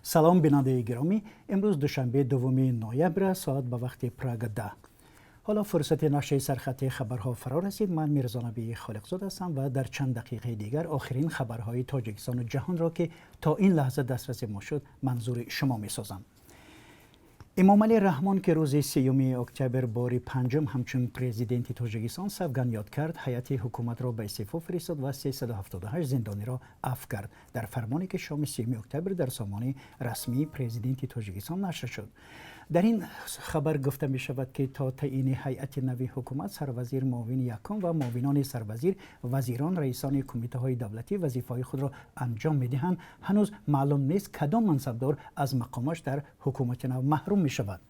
Салом, бинандаи гиромӣ. Имрӯз душанбе, 2 ноябр, соат ба вақти Прага 10. Ҳоло фурсати нашри сархати хабарҳо фаро расид. Ман Мирзонабии Холиқзод ҳастам ва дар чанд дақиқаи дигар охирин хабарҳои Тоҷикистону ҷаҳонро, ки то ин лаҳза дастраси мо шуд, манзури шумо месозам. Эмомалӣ Раҳмон, ки рӯзи 30 октябр бори панҷум ҳамчун президенти Тоҷикистон савганд ёд кард, ҳайати ҳукуматро ба истеъфо фиристод ва 378 зиндониро афв кард. Дар фармоне, ки шоми 30 октябр дар сомонаи расмии президенти Тоҷикистон нашр шуд, дар ин хабар гуфта мешавад, ки то таъйини ҳайати нави ҳукумат сарвазир, муовини якум ва муовинони сарвазир, вазирон, раисони кумитаҳои давлатӣ вазифаҳои худро анҷом медиҳанд. Ҳанӯз маълум нест, кадом мансабдор аз мақомаш дар ҳукумати нав маҳрум мешавад.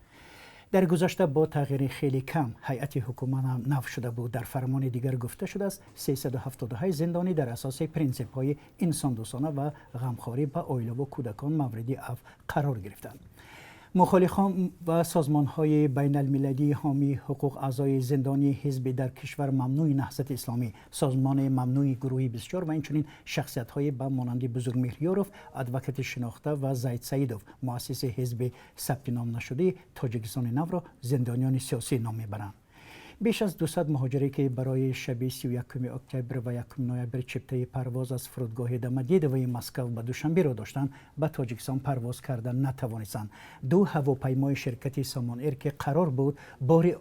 Дар гузашта бо тағйири хеле кам ҳайати ҳукумат ҳам нав шуда буд. Дар фармони дигар гуфта шудааст, 378 зиндонӣ дар асоси принсипҳои инсондӯстона ва ғамхорӣ ба оилаву кӯдакон мавриди афв қарор гирифтанд. Мухолифон ва созмонҳои байналмилалии ҳомии ҳуқуқ аъзои зиндонии ҳизби дар кишвар мамнӯи Наҳзати Исломӣ, созмони мамнӯи гурӯҳи 24 ва инчунин шахсиятҳое ба монанди Бузургмеҳр Ёров, адвокати шинохта, ва Зайд Саидов, муассиси ҳизби сабти ном нашудаи Тоҷикистони Навро зиндониёни сиёсӣ ном мебаранд. Беш аз 200 муҳоҷире, ки барои шаби 31 октябр ва 1 ноябр чиптаи парвоз аз фурудгоҳи Домодедовои Москав ба Душанберо доштанд, ба Тоҷикистон парвоз карда натавонистанд. Ду ҳавопаймои ширкати Сомон Эйр, ки қарор буд бори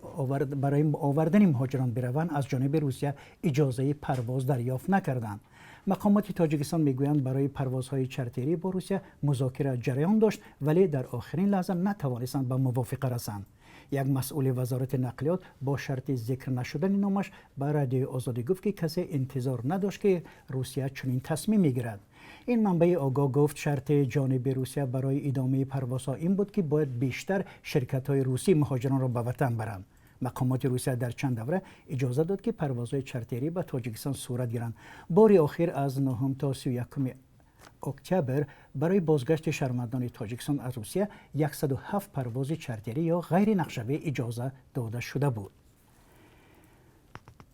барои овардани муҳоҷирон бираванд, аз ҷониби Русия иҷозаи парвоз дарёфт накарданд. Мақомоти Тоҷикистон мегӯянд, барои парвозҳои чартерӣ бо Русия музокира ҷараён дошт, вале дар охирин лаҳза натавонистанд ба мувофиқа расанд. Як масъули Вазорати нақлиёт бо шарти зикр нашудани номаш ба Радиои Озодӣ гуфт, ки касе интизор надошт, ки Русия чунин тасмим мегирад. Ин манбаи огоҳ гуфт, шарти ҷониби Русия барои идомаи парвозҳо ин буд, ки бояд бештар ширкатҳои русӣ муҳоҷиронро ба ватан баранд. Мақомоти Русия дар чанд давра иҷоза дод, ки парвозҳои чартерӣ ба Тоҷикистон сурат гиранд. Бори охир аз 9 то 31 октябр барои бозгашти шаҳрвандони Тоҷикистон аз Русия 107 парвози чартерӣ ё ғайринақшавӣ иҷоза дода шуда буд.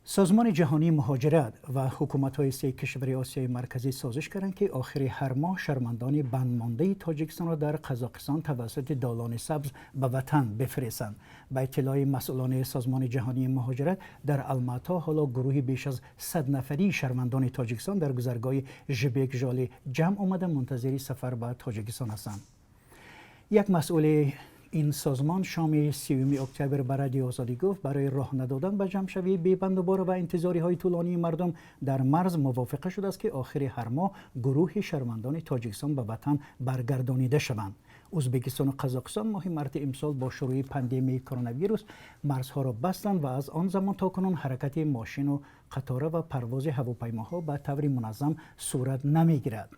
Созмони Ҷаҳонии Муҳоҷират ва ҳукуматҳои се кишвари Осиёи Марказӣ созиш карданд, ки охири ҳар моҳ шаҳрвандони бандмондаи Тоҷикистонро дар Қазоқистон тавассути Долони Сабз ба ватан бифиристанд. Ба иттилои масъулони Созмони Ҷаҳонии Муҳоҷират, дар Алмато ҳоло гурӯҳи беш аз 100 нафарии шаҳрвандони Тоҷикистон дар гузаргоҳи Жибек Жоли ҷамъ омада, мунтазири сафар ба Тоҷикистон ҳастанд. Як масъули ин созмон шоми 30 октябр ба Радиои Озодӣ гуфт, барои роҳ надодан ба ҷамъшавии бебандубор ва интизориҳои тӯлонии мардум дар марз мувофиқа шудааст, ки охири ҳар моҳ гурӯҳи шаҳрвандони Тоҷикистон ба ватан баргардонида шаванд. Ӯзбекистону Қазоқистон моҳи марти имсол бо шурӯи пандемияи коронавирус марзҳоро бастанд ва аз он замон то кунун ҳаракати мошину қатора ва парвози ҳавопаймоҳо ба таври муназзам сурат намегирад.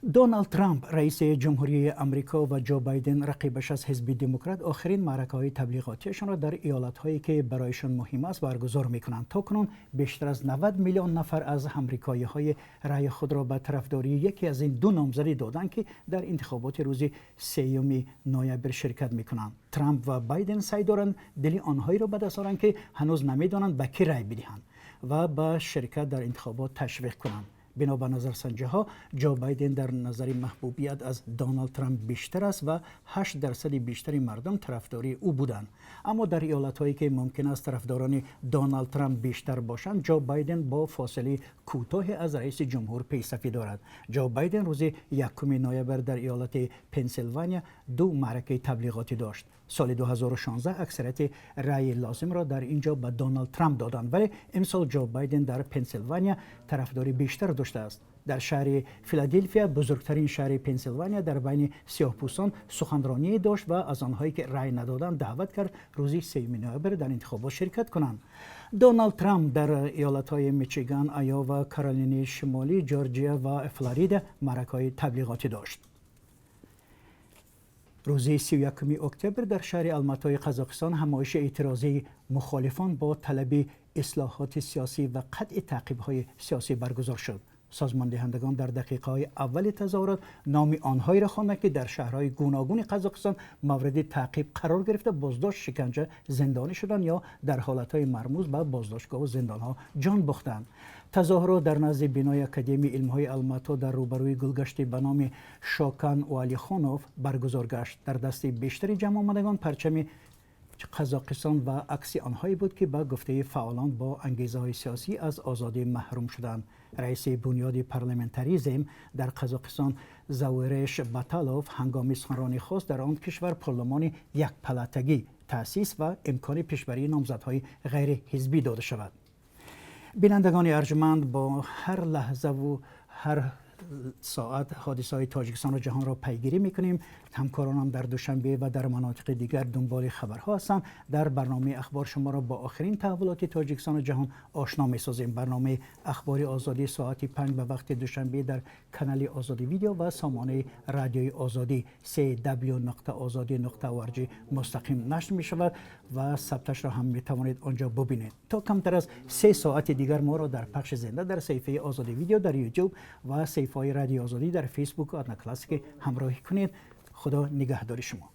Доналд Трамп, раиси ҷумҳурии Амрико, ва Ҷо Байден, рақибаш аз ҳизби Демократ, охирин маъракаҳои таблиғотиашонро дар иёлатҳое, ки барояшон муҳим аст, баргузор мекунанд. То кунун бештар аз 90 миллион нафар аз амрикоиҳои раъи худро ба тарафдории яке аз ин ду номзадӣ доданд, ки дар интихоботи рӯзи 3 ноябр ширкат мекунанд. Трамп ва Байден саъй доранд дили онҳоеро ба даст оранд, ки ҳанӯз намедонанд ба кӣ рай бидиҳанд, ва ба ширкат дар интихобот ташвиқ кунанд. Бино ба назарсанҷиҳо, Ҷо Байден дар назари маҳбубият аз Доналд Трамп бештар аст ва 8 дарсади бештари мардум тарафдории ӯ буданд. Аммо дар иёлатҳое, ки мумкин аст тарафдорони Доналд Трамп бештар бошанд, Ҷо Байден бо фосилаи кӯтоҳе аз раиси ҷумҳур пешсафӣ дорад. Ҷо Байден рӯзи 1 ноябр дар иёлати Пенсилвания ду маъракаи таблиғотӣ дошт. Соли 2016 аксарияти раъи лозимро дар ин ҷо ба Доналд Трамп доданд, вале имсол Ҷо Байден дар Пенсилвания тарафдорӣ бештар доштааст. Дар шаҳри Филаделфия, бузургтарин шаҳри Пенсилвания, дар байни сиёҳпӯстон суханроние дошт ва аз онҳое, ки рай надоданд, даъват кард рӯзи 3 ноябр дар интихобот ширкат кунанд. Доналд Трамп дар иёлатҳои Мичиган, Айова, Каролинаи Шимолӣ, Ҷорҷия ва Флорида маъракаҳои таблиғотӣ дошт. Рӯзи 31 октябр дар шаҳри Алматои Қазоқистон ҳамоиши эътирозии мухолифон бо талаби ислоҳоти сиёсӣ ва қатъи таъқибҳои сиёсӣ баргузор шуд. Созмондиҳандагон дар дақиқаҳои аввали тазоҳурот номи онҳоеро хонданд, ки дар шаҳрҳои гуногуни Қазоқистон мавриди таъқиб қарор гирифта, боздошт, шиканҷа, зиндонӣ шуданд ё дар ҳолатҳои мармуз ба боздоштгоҳ ва зиндонҳо ҷон бохтанд. Тазоҳурот дар назди бинои Академияи илмҳои Алмато дар рӯбарӯи гулгашти ба номи Шокан Уалихонов баргузор гашт. Дар дасти бештари ҷамъомадагон парчами Қазоқистон ва акси онҳое буд, ки ба гуфтаи фаъолон бо ангезаҳои сиёсӣ аз озодӣ маҳрум шуданд. Раиси бунёди парламентаризм дар Қазоқистон Зауреш Баталов ҳангоми суханронӣ хост дар он кишвар парлумони якпалатагӣ таъсис ва имкони пешбарии номзадҳои ғайриҳизбӣ дода шавад. Бинандагони арҷманд, бо ҳар лаҳзаву ҳар соат ҳодисаҳои Тоҷикистон ва ҷаҳонро пайгирӣ мекунем. Ҳамкоронам дар Душанбе ва дар манотиқи дигар дунболи хабарҳо ҳастанд. Дар барномаи ахбор шуморо бо охирин таҳаввулоти Тоҷикистон ва ҷаҳон ошно месозем. Барномаи Ахбори Озодӣ соати 5 ба вақти Душанбе дар канали Озодӣ Видео ва сомонаи Радиои Озодӣ cw.ozodi.org мустақим нашр мешавад ва сабташро ҳам метавонед онҷо бубинед. То камтар аз 3 соати дигар моро дар пахши зинда дар саҳифаи Озодӣ Видео дар Ютуб ва саҳифаҳои Радиои Озодӣ дар Фейсбук ва Одноклассники ҳамроҳӣ кунед. Худо нигаҳдори шумо.